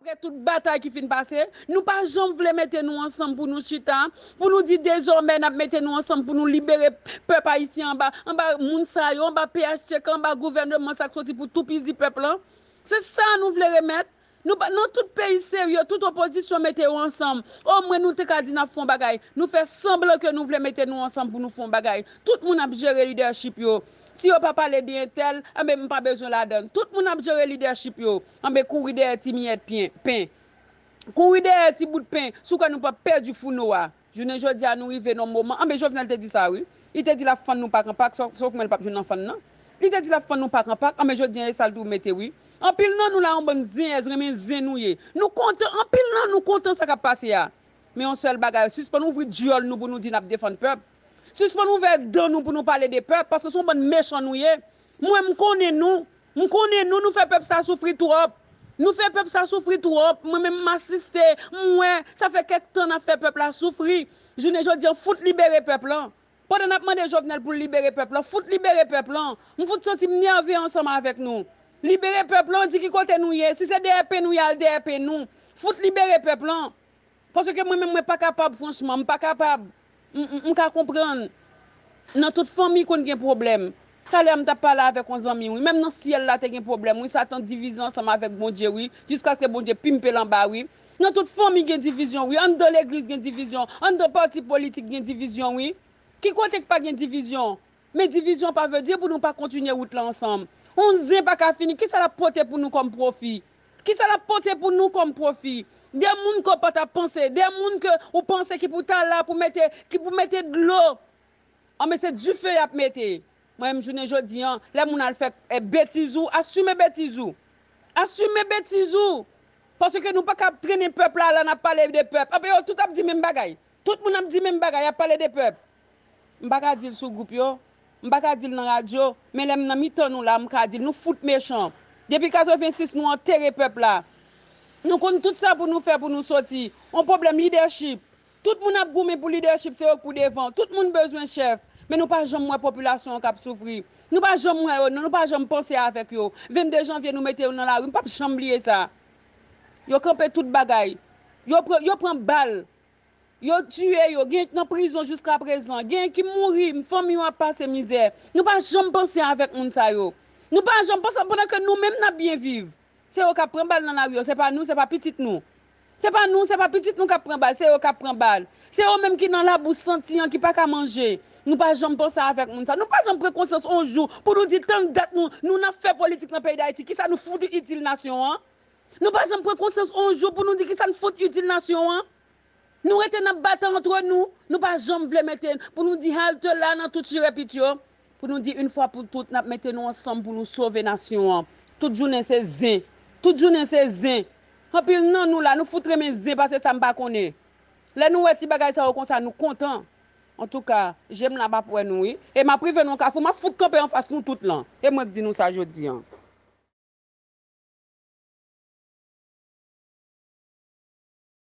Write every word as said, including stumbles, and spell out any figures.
Malgre tout batay ki fin pase, nou pa janm vle mete nou ansanm pou nou chita, pou nou di dezòmè n ap mete nou ansanm pou nou libere pèp ayisyen anba, anba moun sa yo, anba P H T K, anba gouvèneman sa k soti pou toupizi pèp lan. Se sa nou vle remèt. Nou pa, nan tout peyi serye, tout opozisyon mete yo ansanm. Omwen nou te ka di n ap fè yon bagay. Nou fè sanblan ke nou vle mete nou ansanm pou nou fè yon bagay. Tout moun ap jere lidèchip yo. Si yo pa pale de entèl, enben m pa bezwen ladann. Tout moun ap jere lidèchip yo. Enben kouri dèyè ti miyèt pyen, pen. Kouri dèyè ti bout pen, si w kwè nou p ap pèdi founo a. Jounen jodi a nou rive nan moman, enben Jovenel te di sa wi. Li te di l ap fann nou pak an pak, sòf, sòf mwen l p ap jwenn nan fann nan. Li te di l ap fann nou pak an pak, enben jodi a e sa l tou mete wi. Anpil nan nou la yon bann zenyèz, renmen zen nou ye. Nou kontan, anpil nan nou kontan sa k ap pase a. Men yon sèl bagay, sispann ouvri dyòl nou pou nou di n ap defann pèp. Sispann ouvè dan nou pou nou pale de pèp, paske se yon bann mechan nou ye. Mwen, m konnen nou. M konnen nou, nou fè pèp sa soufri twòp. Nou fè pèp sa soufri twòp. Mwen menm, m asiste, m wè, sa fè kèk tan n ap fè pèp la soufri. Jounen jodi a, fout libere pèp lan. Pandan n ap mande Jovenel pou l libere pèp lan, fout libere pèp lan. M fout santi m nève ansanm avèk nou. Libere pèp lan, di ki kote nou ye. Si se dèyè pen nou ye, al dèyè pen nou. Fout libere pèp lan. Paske mwen menm, mwen pa kapab, franchman, m pa kapab. M, m, m ka konprann. Nan tout fanmi konn gen pwoblèm. Talè a m t ap pale avèk yon zanmi, wi. Menm nan syèl la te gen pwoblèm, wi. Satan divize ansanm avèk Bondye, wi. Jiskaske Bondye pimpe l anba, wi. Nan tout fanmi gen divizyon, wi. Anndan legliz gen divizyon. Anndan pati politik gen divizyon, wi. Ki kote k pa gen divizyon? Men divizyon pa vle di pou nou pa kontinye wout la ansanm. Yon zen pa ka fini. Kisa l ap pote pou nou kòm pwofi? Kisa l ap pote pou nou kòm pwofi? De moun ke w pa t ap panse, de moun ke ou panse ki pou ta la, pou mete, ki pou mete dlo. Anben, se dife y ap mete. Mwen menm, jounen jodi a, lè moun al fè, eh, betiz ou, asime betiz ou. Asime betiz ou. Paske nou pa ka ap trennen pèp la, la n ap pale de pèp. Anben, yo tout ap di menm bagay. Tout moun ap di menm bagay, y ap pale de pèp. M pa ka di l sou gwoup yo, m pa ka di l nan radyo, men lè m nan mitan nou la, m ka di l, nou fout mechan. Depi katrevensis, nou antere pèp la. Nou konn tout sa pou nou fè pou nou soti. Yon pwoblèm lidèchip. Tout moun ap goumen pou lidèchip, se yo k pou devan. Tout moun bezwen chèf. Men nou pa janm wè popilasyon an k ap soufri. Nou pa janm wè yo, non, nou pa janm panse avèk yo. Vennde janvye, nou mete yo nan lari. M p ap janm bliye sa. Yo kanpe tout bagay. Yo pran, yo pran bal. Yo tiye yo. Gen k nan prizon jiskaprezan. Gen ki mouri. Fanmi yo ap pase mizè. Nou pa janm panse avèk moun sa yo. Nou pa janm panse pandan ke nou menm n ap byen viv. Se yo k ap pran bal nan lari yo, se pa nou, se pa pitit nou. Se pa nou, se pa pitit nou k ap pran bal, se yo k ap pran bal. Se yo menm ki nan labou santi an, ki pa ka manje. Nou pa janm panse avèk moun sa. Nou pa janm pran konsyans yon jou pou nou di tann dat nou, nou n ap fè politik nan peyi Dayiti. Kisa nou fout itil nasyon an? Nou pa janm pran konsyans yon jou pou nou di kisa n fout itil nasyon an? Nou rete n ap batay antre nou. Nou pa janm vle mete pou nou di halte la nan tout chirepit yo. Pou nou di yon fwa pou tout, n ap mete nou ansanm pou nou sove nasyon an. Tout jounen se zen. Tout jounen se zen. Anpil nan nou la, nou fout renmen zen pase sa m pa konnen. Lè nou wè ti bagay sa yo konsa, nou kontan. Antouka, je m la p ap wè nou, wi. E m ap rive nan yon kafou, m ap fout kanpe anfas nou tout lan. E mwen k di nou sa jodi an.